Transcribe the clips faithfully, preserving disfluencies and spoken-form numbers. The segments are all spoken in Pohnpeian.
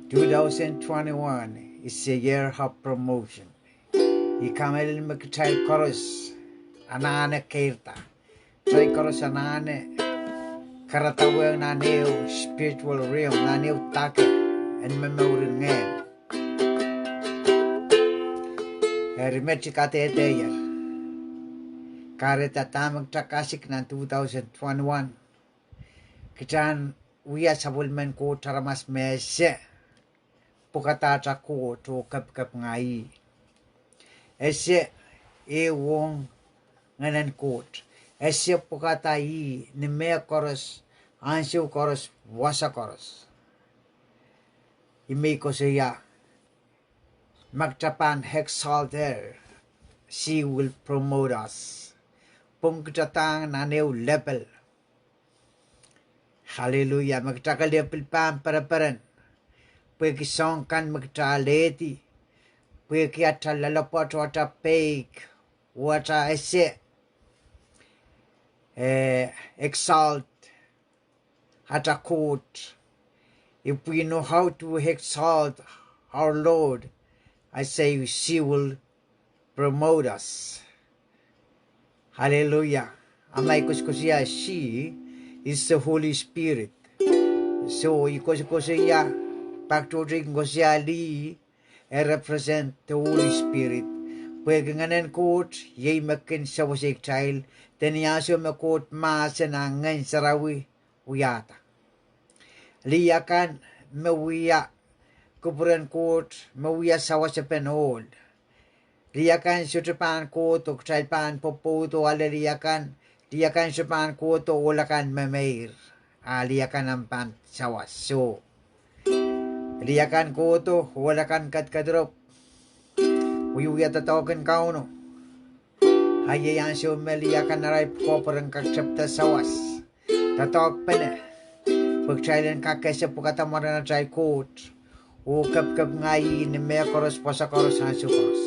Two thousand twenty-one is a year of promotion. I kamehlele me kitail koaros anahne keirda. Kitail koaros anahne karadawehng nan ehu spiritual realm, nan ehu dake en momour en ngehn. Eri met I kadehdehier, kahrehda dahme kita kasik nan two thousand twenty-one. Kita en wia sapwellimen Koht aramas me ese pwukadahte Koht oh kepikepinga ih. Ese ehu ong Ngehnen Koht. Ese pwukada ih ni mehkoaros, ansou koaros, wasa koaros. Ih me I koasoia, ma kita pahn exalt her, she will promote us. Pwung kita dahng nan ehu level. Hallelujah. Me kita kelehpw pil pahn pereperen pwehki soahng kan me kita alehdi, pwehki ata loalopwoat oh ata peik, oh ata ese, eh, exalt ata Koht. If we know how to exalt our Lord, I say she will promote us. Hallelujah. A ma I koasokoasoia, she is the Holy Spirit. So I koasokoasoia, pak tohto I kin koasoia lih, e represent the Holy Spirit. Pwehki Ngehnen Koht iei me kin sewese kitail, de ni ansou me Koht mahsen a Ngehn Sarawi wiahda. Lih akan me wia kupwuren Koht, me wia sawasepen ohl. Lih akan sohte pahn kohdo, kitail pahn pwopwoud oh ale lih akan, lih akan sohte pahn kohdo, ohl akan memeir. A lih akan ahpw pahn sawas. So, lih akan kohdo, ohl akan ketiket rop, wiewia doadoahk en Kauno. A iei ansou me lih akan arail pwukoa pwe ren kak tepda sawas doadoahkpene, pwe kitail en kak ese pwukada mwaren atail Koht oh kepikepinga ih ni mehkoaros, wasa koaros, ansou koaros.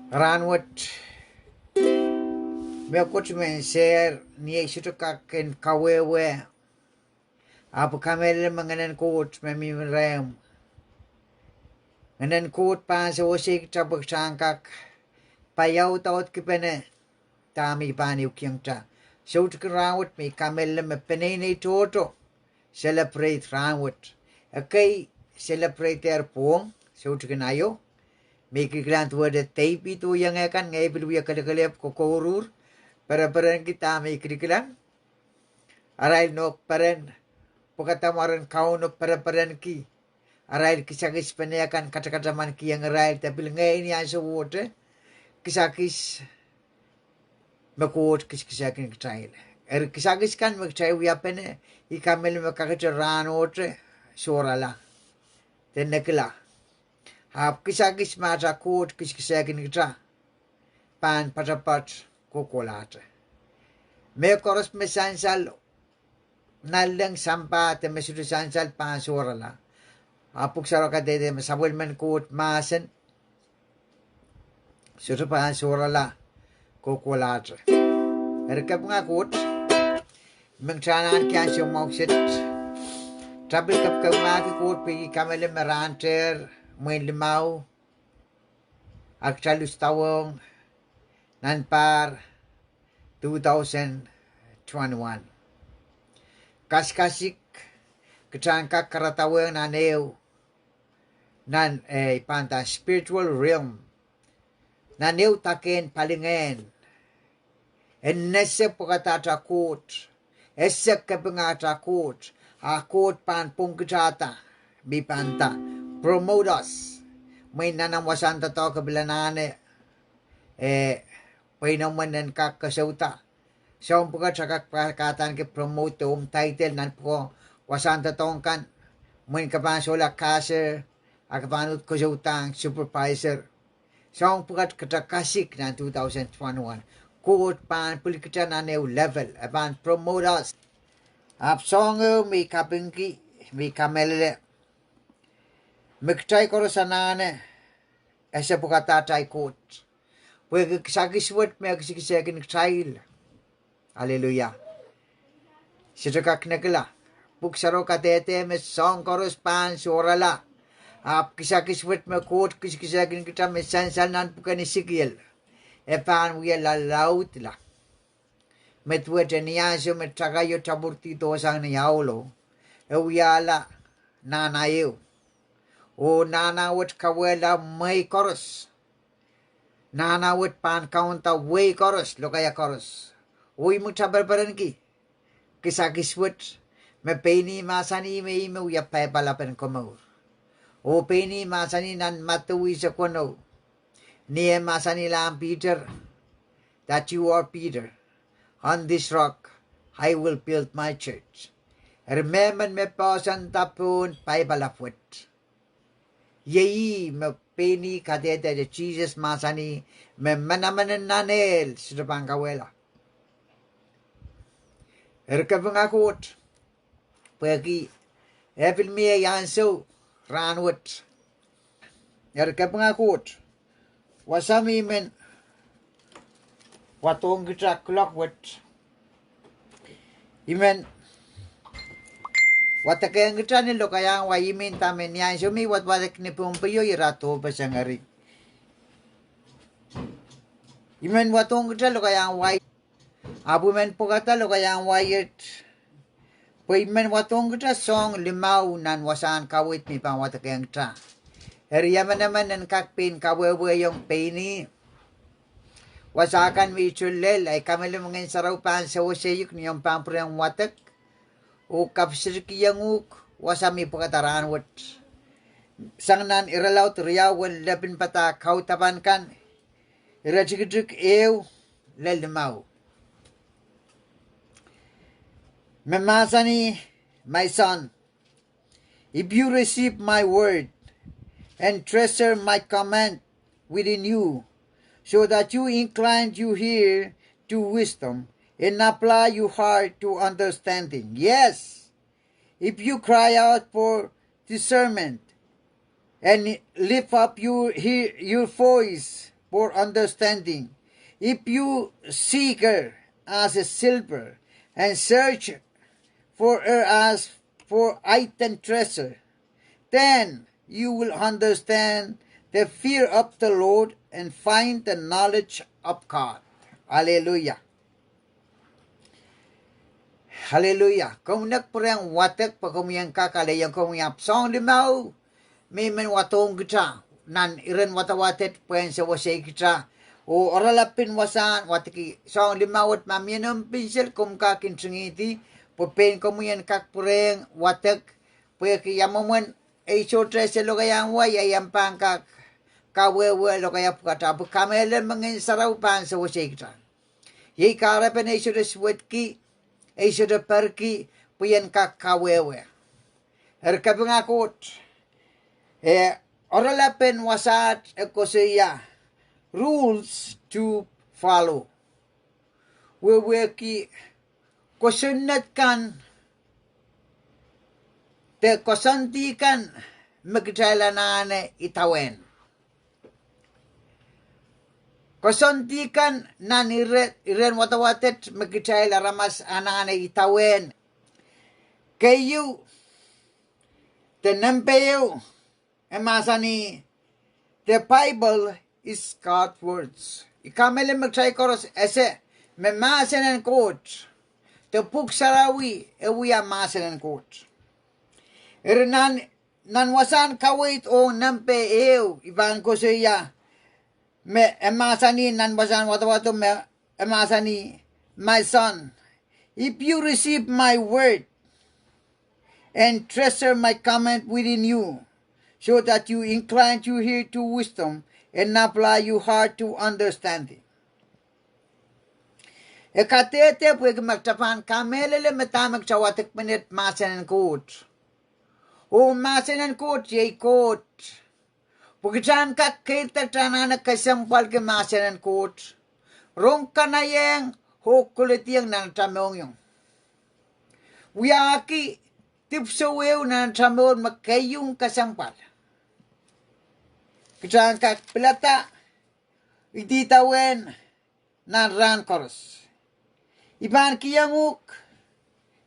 Rahnwet, mehkot men sehr, ni ei sohte kak kin kawehwe, ahpw I kamehlele me Ngehnen Koht me mihmi rehmw. Ngehnen Koht pahn sewese kita pwe kita en kak paiaudaudkipene dahme I pahn ehukihong kita. Soutik en rahnwet me I kamehlele me peneinei tohto celebrate rahnwet. Ekei celebrate-er pwong, soutik en aio, me I kilikilang duwehte Depit oh iengehkan, ngehi pil wia kelekelehpw kokouruhr, pereperenki dahme I kilikilang. Arail nohk peren, pwukada mwaren Kauno pereperenki arail kisakis peneinei kan, katakataman kihong irail, de pil ngehi ni ansowohte kisakis me Koht kiskisehkin kitail. Eri kisakis kan me kitail wiapene, I kamehlele me kakete rahnohte sohrala de nekila. Ahpw kisakis me ata Koht kiskisehkin kita pahn poatopoat kohkohlahte. Mehkoaros me sansal nanleng, sampah, de me sohte sansal pahn sohrala. A pwuhk sarawi kadehde me sapwellimen Koht mahsen sohte pahn sohrala kohkohlahte. Eri kepinga Koht, me kita anahne ansou mwahu kiset, kita pil kepikepingahki Koht pwehki I kamehlele me rahn dehr, mwein limau, a kita luhsdawohng nan pahr two thousand twenty-one. Kasikasik, kita en kak karadawehng nan ehu, nan, eh, I pahn nda spiritual realm, nan ehu dakehn palingehn, en ese pwukada ata Koht, ese kepinga ata Koht, a Koht pahn pwungkihda, me I pahn nda, promote us. Mwein nan omw wasahn doadoahk e pil anahne, eh, pweinomwen en kak koasoia. Soahng pwukat e kak pa-, kahdaneki promote omw title nan pwukoa wasahn doadoahk kan. Mwein ke pahn solahr kasir, a ke pahn uhd koasoiadahng supervisor. Soahng pwukat kita kasik nan two thousand twenty-one. Koht pahn pwilikihda nan ehu level, e pahn promote us. Ahpw soahng ehu me I kapingki, me I kamehlele, me kitail koaros anahne ese pwukada atail Koht. Pwehki kisakis wet me kisikisehkin kitail. Aleluia. Sohte kak nekila. Pwuhk Sarawi kadehde me soahng koaros pahn sohrala. Ahpw kisakis wet me Koht kisikisehkin kitail me sansal nan pwuken Esekiel, e pahn wia lalaudla. Me duwehte ni ansou me takaio tapwuridi dohsang ni aulo, e wiahla nahna ehu. Oh nahna wet kauwehla mwehi koaros. Nahna wet pahn kaunda wehi koaros, lokaia koaros. Oh I mwekid pereperenki kisakis wet me pein ih mahsanih me ih me wia paipalapen komour. Oh pein ih mahsanih nan Madiu eisek weneu, ni eh mahsanihla ahn Piter, that you are Peter. On this rock I will build my church. Eri mehmen me poahsoanda pohn paipalap wet, iei ih me pein ih kadehde, Sises mahsanih me manaman en nan ehl sohte pahn kauwehla. Eri kapinga Koht, pwehki e pil mie ansou rahnwet. Eri kapinga Koht, wasa me I men wadohng kita kuloak wet, I men wadekehng kita ni lokaiahn wai. I men, dahme ni ansou me I wadwadek ni Pohnpeio, ira dohpeseng eri, I men wadohng kita lokaiahn wai. Ahpw I men pwekada lokaiahn wai et, pwe I men wadohng kita soahng limau nan wasahn kaweid me I pahn wadekehng kita. Eri emenemen en kak pein kawehwehiong pein ih wasa kan me I tohnlel, I kamehlele me Ngehn Sarawi pahn sewese uhk ni omw pahn pwurehng wadek oh kapwserekiong uhk wasa me I pwekada rahnwet. Sang nan irelaud riau en lepin padahk kaudapan kan, iretikitik ehu lel limau, me mahsanih, My son, if you receive my word and treasure my command within you, so that you incline your ear to wisdom and apply your heart to understanding. Yes, if you cry out for discernment and lift up your, he-, your voice for understanding, if you seek her as a silver and search for her as for hidden treasure, then you will understand the fear of the Lord and find the knowledge of God. Aleluia. Aleluia. Komw nek pwurehng wadek pwe komwi en kak alehiong komwi ahpw soahng limau me I men wadohng kita nan iren wadawadet pwehn sewese kita. Oh oaralap en wasahn wadek, soahng limau wet, ma mie noumw pinsel komw kak ntingihdi, pwe pein komwi en kak pwurehng wadek, pwehki ia mwomwen ei sohte ese lokaiahn wai, ia I en pahn kak kawehwe lokaia pwukat. Ahpw I kamehlele me Ngehn Sarawi pahn sewese kita. Iei kahrepen ei sohte suwedki, ei sohte perki, pwe I en kak kawehwe. Eri kapinga Koht, eh, oaralap en wasaht e koasoia rules to follow. Wehwehki kosonned kan de koasoandi kan me kitail anahne idawehn. Koasoandi kan nan ire-, iren wadawadet me kitail aramas anahne idawehn. Keieu, de nempe ehu, e mahsanih, The Bible is God's words. I kamehlele me kitail koaros ese me mahsen en Koht, de Pwuhk Sarawi e wia mahsen en Koht. Eri nan, nan wasahn kaweid ong nempe ehu, I pahn koasoia me e mahsanih nan wasahn wadawado me e mahsanih, My son, if you receive my word and treasure my command within you, so that you incline your ear to wisdom and apply your heart to understanding. E kadehde pwehki ma kitail pahn kamehlele me dahme kitail wadek menet, mahsen en Koht. Oh mahsen en Koht iei Koht. Pwe kitail en kak keirda kitail anahne kesempwalki mahsen en Koht, rong kanaiehng oh kolediong nan atail mohngiong. Wiahki dipwisou ehu nan atail mour me keieu kesempwal. Kitail en kak pilada idawehn nan rahn koaros. I pahn kihong uhk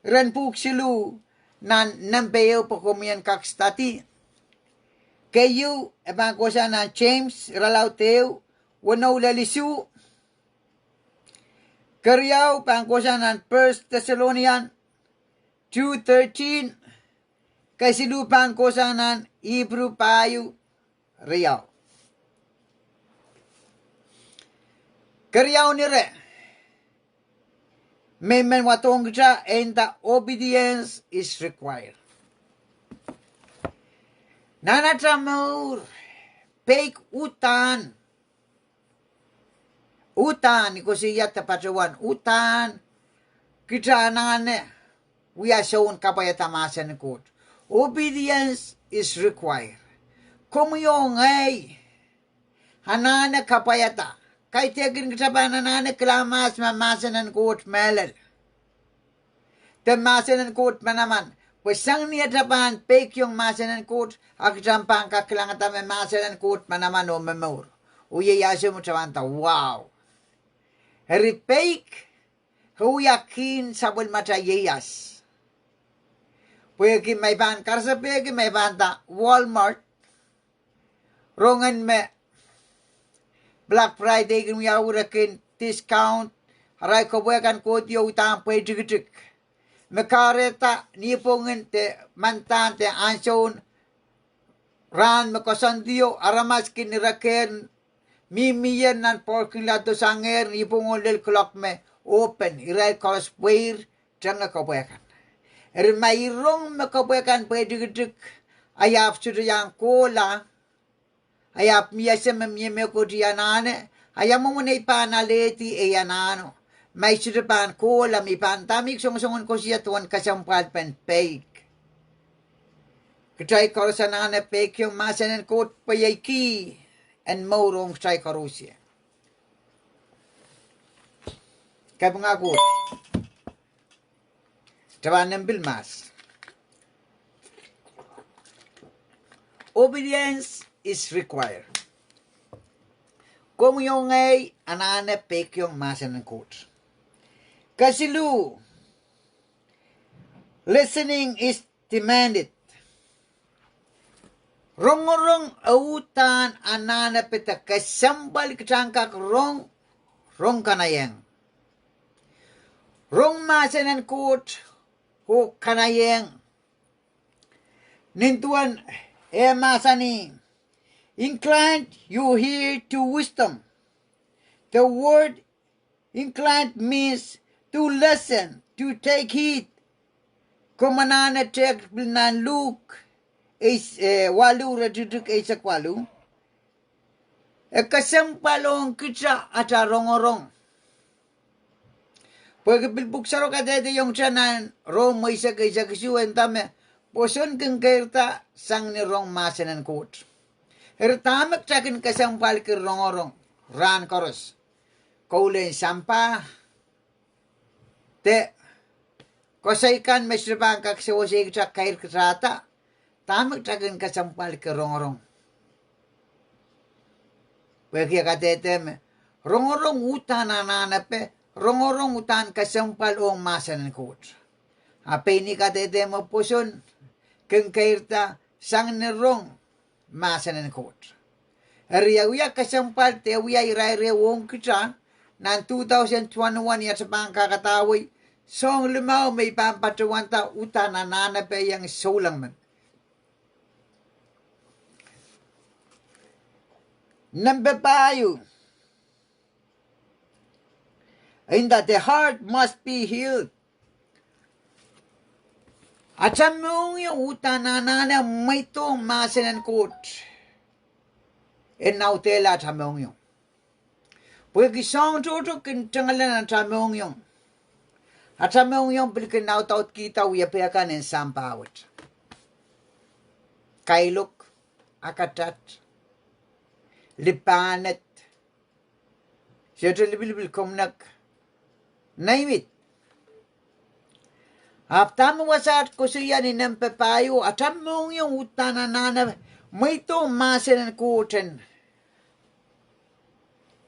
iren pwuhk siluh nan nempe ehu pwe komwi en kak study. Keieu, e pahn kohsang nan James, irelaud ehu, weneu lel isuh. Keriau, pahn kohsang nan First Thessalonians two thirteen. Kesiluh pahn kohsang nan Ipru pahieu, riau. Keriau ire, me I men wadohng kita, e nda obedience is required. Nan atail mour, peik uhdahn, uhdahn, I koasoia de patohwan, uhdahn kita anahne wia soun kapwaiada mahsen en Koht. Obedience is required. Komwi oh ngehi anahne kapwaiada. Kaidehkin kita pahn anahne kilang mahs me mahsen en Koht mehlel, de mahsen en Koht manaman. Pwe sang ni atail pahn peikiong mahsen en Koht, a kita pahn kak kilangada me mahsen en Koht manaman oh momour. Oh iei ansou me kita pahn nda, wow. Eri peik, e wia kihn sapwellimatail ieias. Pwehki ma I pahn karisapehki, ma I pahn nda Walmart, rongen me Black Friday kin wiawi, re kin discount arail kepwe kan kohdi oh uhdahn pweidikidik. Me kahrehda nipwongin de mandahn de ansoun rahn me koasoandio, aramas kin irekehr, mihmier nan parking lot oh sangehr nipwongo lel kuloak me open, irail koaros pweir, tenge kepwe kan. Eri ma I rong me kepwe kan pweidikidik, a I ahpw sohte iang kohla, a I ahpw mie ese me mie mehkot I anahne, a ia mwomwen ei pahn alehdi ei anahno? Ma I sohte pahn kohla, me I pahn nda me I songosongen koasoia duwen kesempwalpen peik. Kitail koaros anahne peikiong mahsen en Koht pwe iei kihn en mour ong kitail koaros. Kapinga Koht. Kita pahn nempe mahs. Obedience is required. Komwi oh ngehi anahne peikiong mahsen en Koht. Kesiluh, listening is demanded. Rongorong e uhdahn anahnepe de kesempwal kita en kak rong, rong kanaiehng. Rong mahsen en Koht oh kanaiehng. Nin duwen e mahsanih, incline your ear to wisdom. The word incline means to listen, to take heed. Komw anahne tehk pil nan Luk eis, eh, waluh, iretikitik eisek waluh. E kesempwal ong kita atail rongorong. Pwehki pil pwuhk sarawi kadehdehiong kita nan Rom eisek, eisek isuh, e nda me pwoson kin keirda sang ni rong mahsen en Koht. Eri dahme kita kin kesempwalki rongorong rahn koaros? Koul en sampah, de koasoi kan me sohte pahn kak sewese kita keirda kita, dahme kita kin kesempwalki rongorong? Pwehki e kadehde me rongorong uhdahn anahnepe, rongorong uhdahn kesempwal ong mahsen en Koht. A pein ih kadehde me pwoson kin keirda sang ni rong mahsen en Koht. Eri e wia kesempwal de wia irair ehu ong kita nan two thousand twenty-one, ia kita pahn kakadawei soahng limau me I pahn patohwanda uhdahn anahnepe ieng souleng men. Nempe pahieu, e nda the heart must be healed. Atail mohngiong uhdahn anahne mweidohng mahsen en Koht en audehla atail mohngiong. Pwehki soahng tohto kin tengala nan atail mohngiong, atail mohngiong pil kin audaudkihda wiepe kan en sampah wet. Kailok, akatat, lipahned, sohte lipilipil, komw nek, name it. Ahpw dahme wasaht koasoia ni nempe pahieu, atail mohngiong uhdahn anahne mweidohng mahsen en Koht en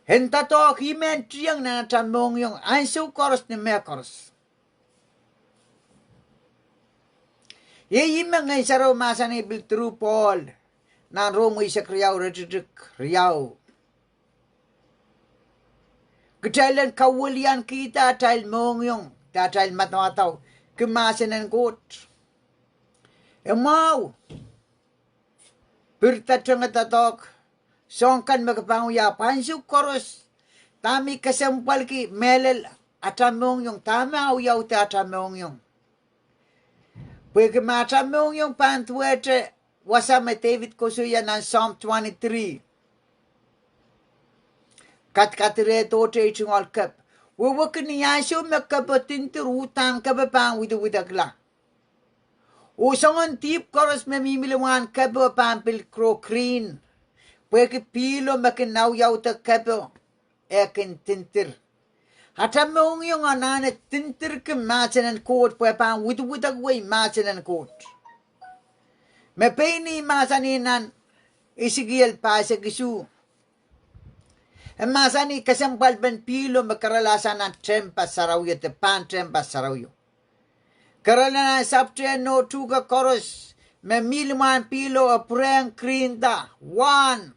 En doadoahk ih me tieng nan atail mohngiong ansou koaros ni mehkoaros. Iei ih me Ngehn Sarawi mahsanih pil through Pohl nan Rom eisek riau, iretikitik riau. Kitail en kawiliankihda atail mohngiong, atail madamadau, ki mahsen en Koht. E mwahu. Pirda tengada doadoahk soahng kan me ke pahn wia, pwe ansou koaros dahme kesempwalki mehlel atail mohngiong, dahme awiawihda atail mohngiong. Pwehki ma atail mohngiong pahn duwehte, wasa me Depit koasoia nan Psalm twenty-three, kadkadire dohte ei tungoal kep. Wehwehki ni ansou me kepo dindir, uhdahn kepo pahn widawidekla. Oh soangen dihp koaros me mihmi limwahn kepo pahn pil grow green. Pwehki pihlo me kin awiawihda kepo, e kin dindir. Atail mohngiong anahne dindirki mahsen en Koht pwe pahn widawidekawei mahsen en Koht. Me pein ih mahsanih nan Esekiel pahisek isuh. E mahsanih kesempwalpen pihlo me kerala sang nan tehnpas sarawio, de pahn tehnpas sarawio. Kerala nan sapwtehno tuhke koaros me mi limwahn pihlo e pwurehng green da, wahn.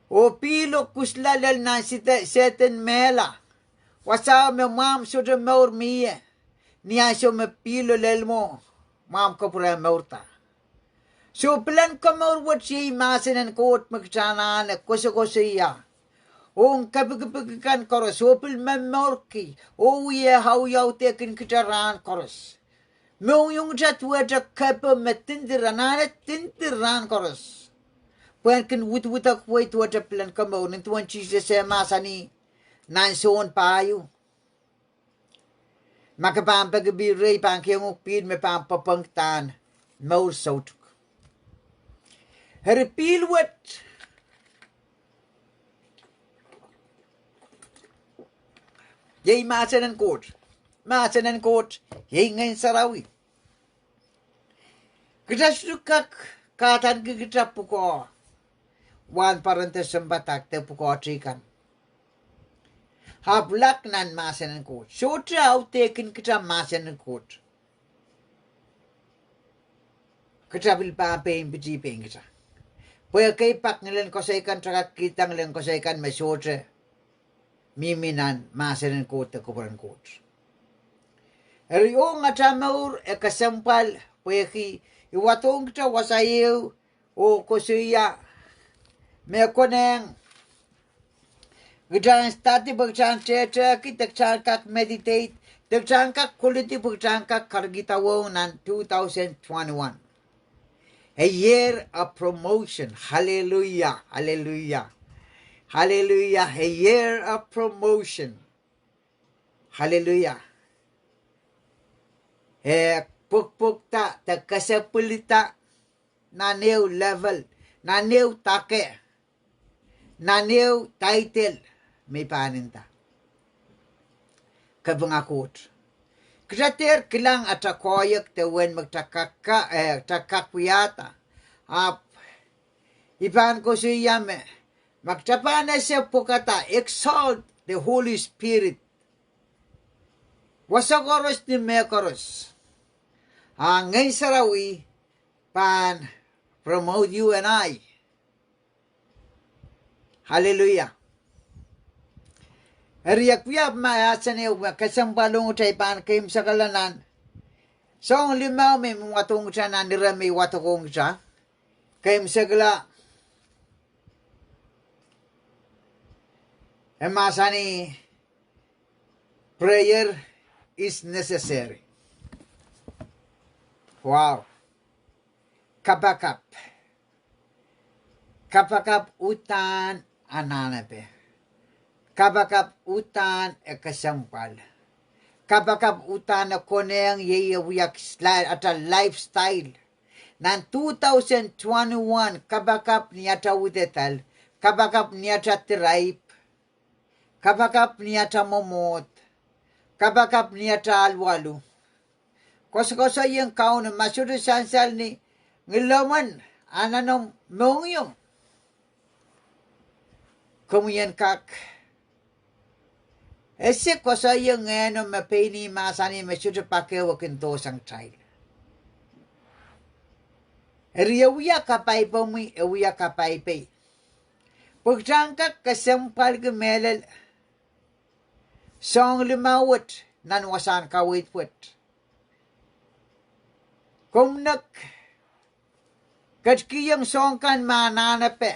Oh pihlo kusla lel nan sehd, sehd en mehla. Wasao me mwahmw sohte mour mie, ni ansou me pihlo lel mwo, mwahmw kapwurehng mourda. Soh, pilen komour wet iei mahsen en Koht me kitail anahne koasokoasoia. Ong kepikipik kan koaros, oh pil momourki, oh wie awiawihdekin kitail rahn koaros. Mohngiongitail duwehte kepo me dindir, anahne dindir rahn koaros. Pwehn kin widawidekawei duwehte pilen komour, nin duwen Sises e mahsanih nan Sohn pahieu. Ma ke pahn peki pihl rehi, pahn kihong uhk pihl me pahn pwopwongdahn mour soutuk. Eri pihl wet iei mahsen en Koht. Mahsen en Koht iei Ngehn Sarawi. Kitail sohte kak kahdaneki kitail pwukoa wahnpoaron de sounpadahk de pwukoa teikan, ahpw lak nan mahsen en Koht. Sohte audehkin kitail mahsen en Koht, kitail pil pahn pein piti pein kitail. Pwe ekei pak ngilen koasoi kan, kitail kak kihda ngilen koasoi kan me sohte mihmi nan mahsen en Koht de kupwuren Koht. Eri ong atail mour e kesempwal, pwehki I wadohng kitail wasa ehu oh koasoia me konehng kitail en study pwe kitail en tehtehki, de kitail en kak meditate, de kitail en kak koledi pwe kitail en kak kahrehda wahu nan two thousand twenty-one. A year of promotion. Hallelujah, hallelujah. Hallelujah, a year of promotion. Hallelujah. E pwukpwukda de kesepwilda nan ehu level, nan ehu dake, nan ehu title me I pahn nda. Kapinga Koht. Kitail dehr kilang atail koahiek de uwen me kitail kak, eh, kitail kak wiahda. Ahpw I pahn koasoia me, ma kitail pahn ese pwukada, exalt the Holy Spirit, wasa koaros ni mehkoaros, a Ngehn Sarawi pahn promote you and I. Hallelujah. Eri e wia ma e aseneu me kesempwal ong kitail pahn keimwsekala nan soahng limau me I men wadohng kitail nan ire me I wadohng kitail. Keimwsekala, e mahsanih, prayer is necessary. Wow. Kapakap. Kapakap uhdahn anahnepe. Kapakap uhdahn e kesempwal. Kapakap uhdahn e konehng iei e wia atail lifestyle. Nan two thousand twenty-one, kapakap ni atail widedal, kapakap ni atail diraip, kapakap ni atail mwomwohd, kapakap ni atail alualu. Koasokoasoiong Kauno, ma sohte sansal ni ngilomen, anahn, mohngiong, Komwi en kak ese koasoaiong ngehno me pein ih mahsanih me sohte pak ehu e kin dohsang kitail. Eri e wia kapai komwi, e wia kapai kei. Pwe kitail en kak kesempwalki mehlel soahng limau wet nan wasahn kaweid wet. Komw nek ketikihong soahng kan me anahnepe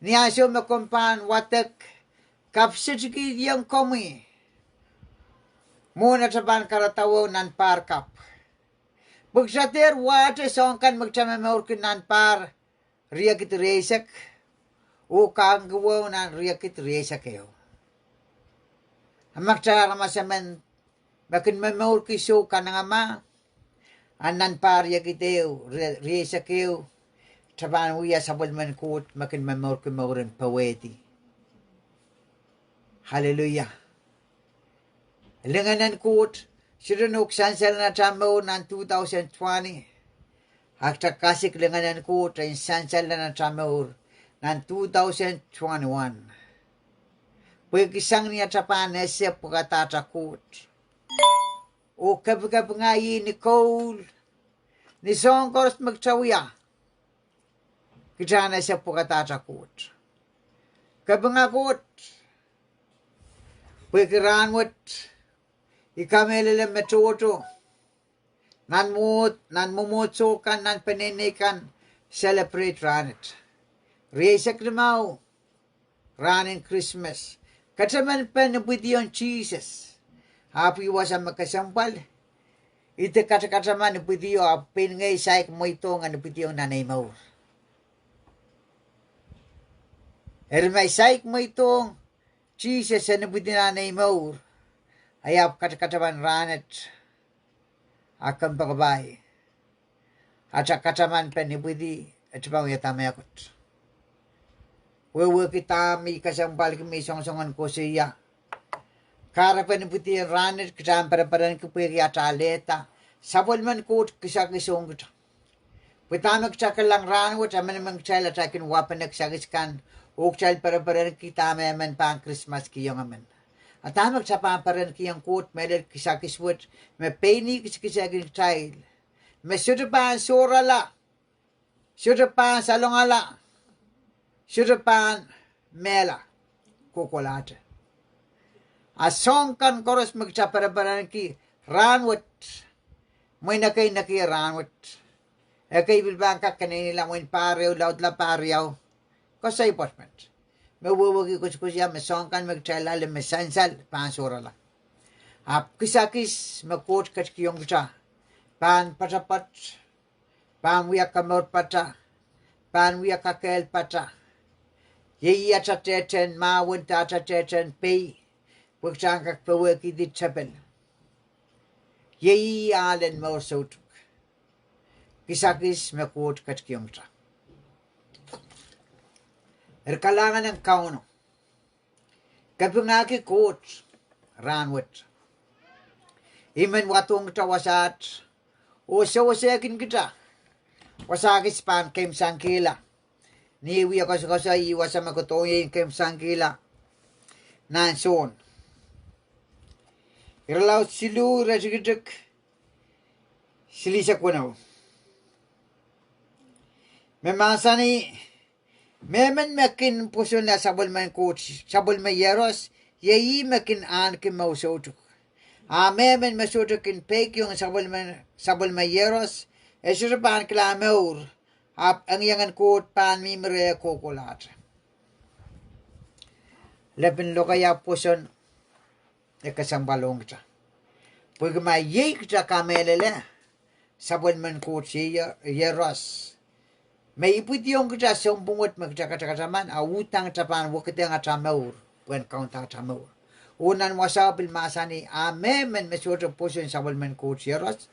ni ansou me komw pahn wadek, kapisetikihong komwi mwohn atail pahn karadaweo nan pahr kapw. Pwe kitail dehr wahte soahng kan me kitail momourki nan pahr riekid rieisek oh kahnkiweo nan riekid rieisek ehu. A ma kitail aramas emen me kin momourki sou kanengamah, a nan pahr riekid ehu, rie-, rieisek ehu, kitail pahn wia sapwellimen Koht me kin momourki mouren powehdi. Aleluia. Lingenen Koht, sohte nohk sansal nan atail mour nan two thousand twenty, a kitail kasik lingenen Koht en sansal nan atail mour nan two thousand twenty-one. Pwehki sang ni atail pahn ese pwukadahte Koht oh kepikepinga ih ni koul, ni soahng koaros me kitail wia, kitail en ese pwukadahte Koht. Kapinga Koht, pwehki rahnwet I kamehlele me tohto nan mwomwohdiso kan, nan peneinei kan celebrate rahnwet. Rieisek limau, rahn en Krismas. Katamanpe nipwidi ong Sises. Ahpw ih wasa me kesempwal, I de katakataman nipwidio, ahpw pein ngehi saik mweidohng e nipwidiong nan ei mour. Eri ma I saik mweidohng Sises e nipwidi nan ei mour, I ahpw katakataman rahnwet. A kompoakepahi, atail katamanpe nipwidi, e tepin wiahda mehkot. Wehwehki dahme I kesempwalki me I songosong en koasoia. Kahrepen nipwidi en rahnwet kitail en pereperenki pwehki atail alehda sapwellimen Koht kisakis ong kitail. Pwe dahme kitail kilang rahnwet, emenemen kitail atail kin wahpene kisakis kan, oh kitail pereperenki dahme emen pahn Krismaskihong emen. A dahme kitail pahn perenkihong Koht mehlel kisakis wet, me pein ih kisakiskihong kitail, me sohte pahn sohrala, sohte pahn salongala, sohte pahn mehla kohkohlahte. A soahng kan koaros me kitail pereperenki rahnwet, mwein ekei nekier rahnwet. Ekei pil pahn kak keneinla mwein pahr ehu, laudla pahr riau, koasoi appointment. Me wehwehki koasoakoasoia me soahng kan me kitail ale me sansal pahn sohrala. Ahpw kisakis me Koht ketikihong kitail pahn poatopoat, pahn wia komourpata, pahn wia kakehlpata. Iei atail tehtehn mahwen, atail tehtehn pei, pwe kitail en kak powehkihdi tepel. Iei ih ahlen mour soutuk. Kisakis me Koht ketikihong kitail. Eri kalahngan en Kauno. Kapingahki Koht rahnwet. I men wadohng kitail wasaht oh sewesehkin kitail wasa kis pahn keimwsangkihla. Ni wia koasoakoasoai, ih wasa me kohdohng ie keimwsangkihla nan Sohn irelaud siluh, iretikitik silihsek weneu, me mahsanih: Mehmen me kin pwosonla sapwellimen Koht, sapwellime Iehros, iei ih me kin ahneki mour soutuk. A mehmen me sohte kin peikiong sapwellime, sapwellime Iehros, e sohte pahn kilang mour, ahpw engiengen Koht pahn mihmi reh kohkohlahte. Lepin lokaia pwoson e kesempwal ong kitail. Pwehki ma iei kitail kamehlele sapwellimen Koht Iehros, me ipwidiong kitail sounpwong wet me kitail katakataman, a uhdahn kitail pahn wekideng atail mour pwehn kaunda atail mour. Oh nan wasao pil mahsanih: A mehmen me sohte pwoson sapwellimen Koht Iehros,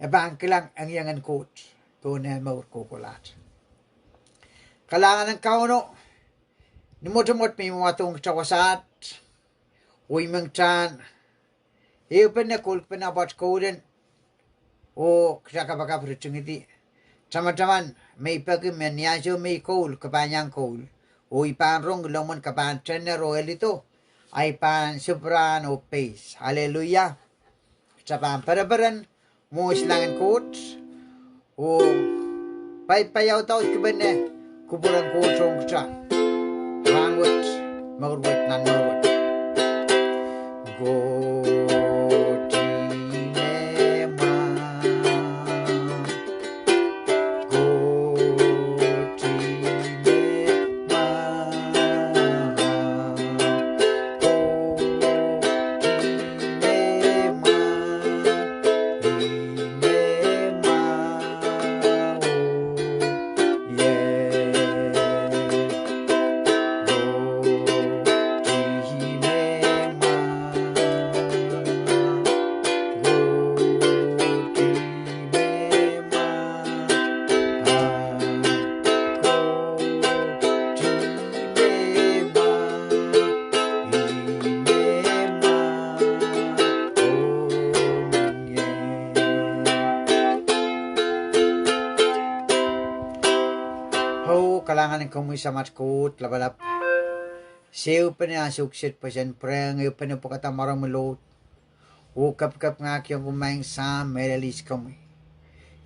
e pahn kilang engiengen Koht pohn eh mour kohkohlahte. Kalahngan en Kauno, ni mwotomwot me I wadohng kitail wasaht, oh I men kitail ehupene kolkpene pwoat koulen, oh kitail kapakap ritingidi, Tamataman me I peki me ni ansou me I koul, ke pahn iang koul. Oh I pahn rong lohmwen ke pahn tender oh elido, ahi pahn sipwrahn oh peis. Aleluia. Kita pahn pereperen mwohn silangin Koht, oh paipaudukipene kupwuren Koht ong kita rahnwet, mour wet, nan mour wet. Koht ih me mwahu. Koht ih me mwahu. Koht ih me mwahu. Ih me mwahu. Yes. Koht ih me mwahu. Koht ih me mwahu. Koht ih me mwahu. Ih me mwahu. Oh, kalahngan en komwi Samat Koht Lapalap. Se ehupene ansou kiset pwe sen pwurehng ehupene pwukada mwaromwi Lord. Oh kepikepingahkiong komwi Maing Sahm, mehlel ihs komwi.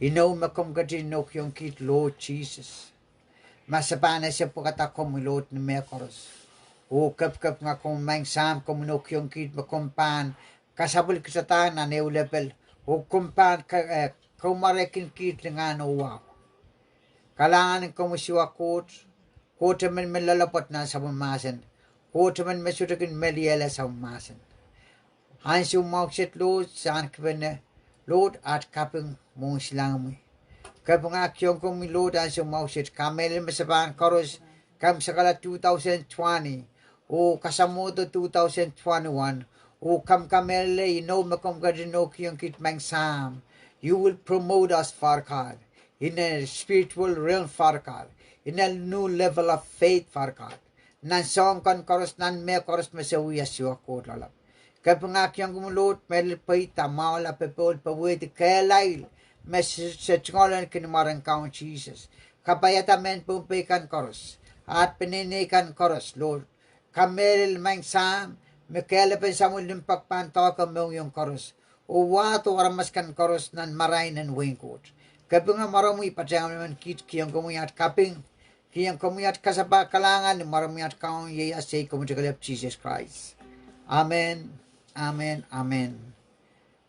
Inou me komw ketin inoukihong kiht Lord Sises, ma se pahn ese pwukada komwi Lord ni mehkoaros. Oh kepikepinga komwi Maing Sahm, komw inoukihong kiht me komw pahn kasapwil kitadahng nan ehu lepel, oh komw pahn ka-, eh, koumwarekin kiht lingan oh wahu. Kalahngan en komwi Siohwa Koht, Koht emen me loalopwoat nan sapwellimomwi mahsen, Koht emen me sohte kin meliehla sapwellimomwi mahsen. Ansou mwahu kiset Lord, se ahnekipene Lord at kaping mwohn silangimwi. Kepingahkiong komwi Lord ansou mwahu kiset, kamehlele me se pahn koaros, komw sakala two thousand twenty, oh kasamwohdo two thousand twenty-one, oh komw kamehlele inou me komw ketin inoukihong kiht Maing Sahm. You will promote us, Father God, in a spiritual realm, Father God, in a new level of faith, Father God. Nan soahng kan koaros, nan mehkoaros me se wia Siohwa Koht Lapalap. Kepingahkiong komwi Lord, mehlel pweida, mwahula, popohl, powehdi, kehlail me se, se tungoal en kin mwaren Kaun Sises. Kapaiada mehn Pohnpei kan koaros, at peneinei kan koaros Lord. Kamehlele Maing Sahm, me kehlepen samwalahn limpoak pahn doahke mohngiong koaros, oh wahdo aramas kan koaros nan marain en wehin Koht. Kepinga mwaromwi, patehng emenemen kiht, kihong komwi at kaping, kihong komwi at kasapahl, kalahngan ni mwaromwi at Kaun, iei ah sei komwi Tukelep Sises Krais. Amen. Amen. Amen.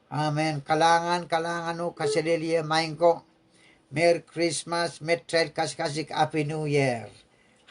Amen. Kalahngan, kalahngan oh kaselehlie maing ko. Merry Christmas, met kitail kasikasik Happy New Year.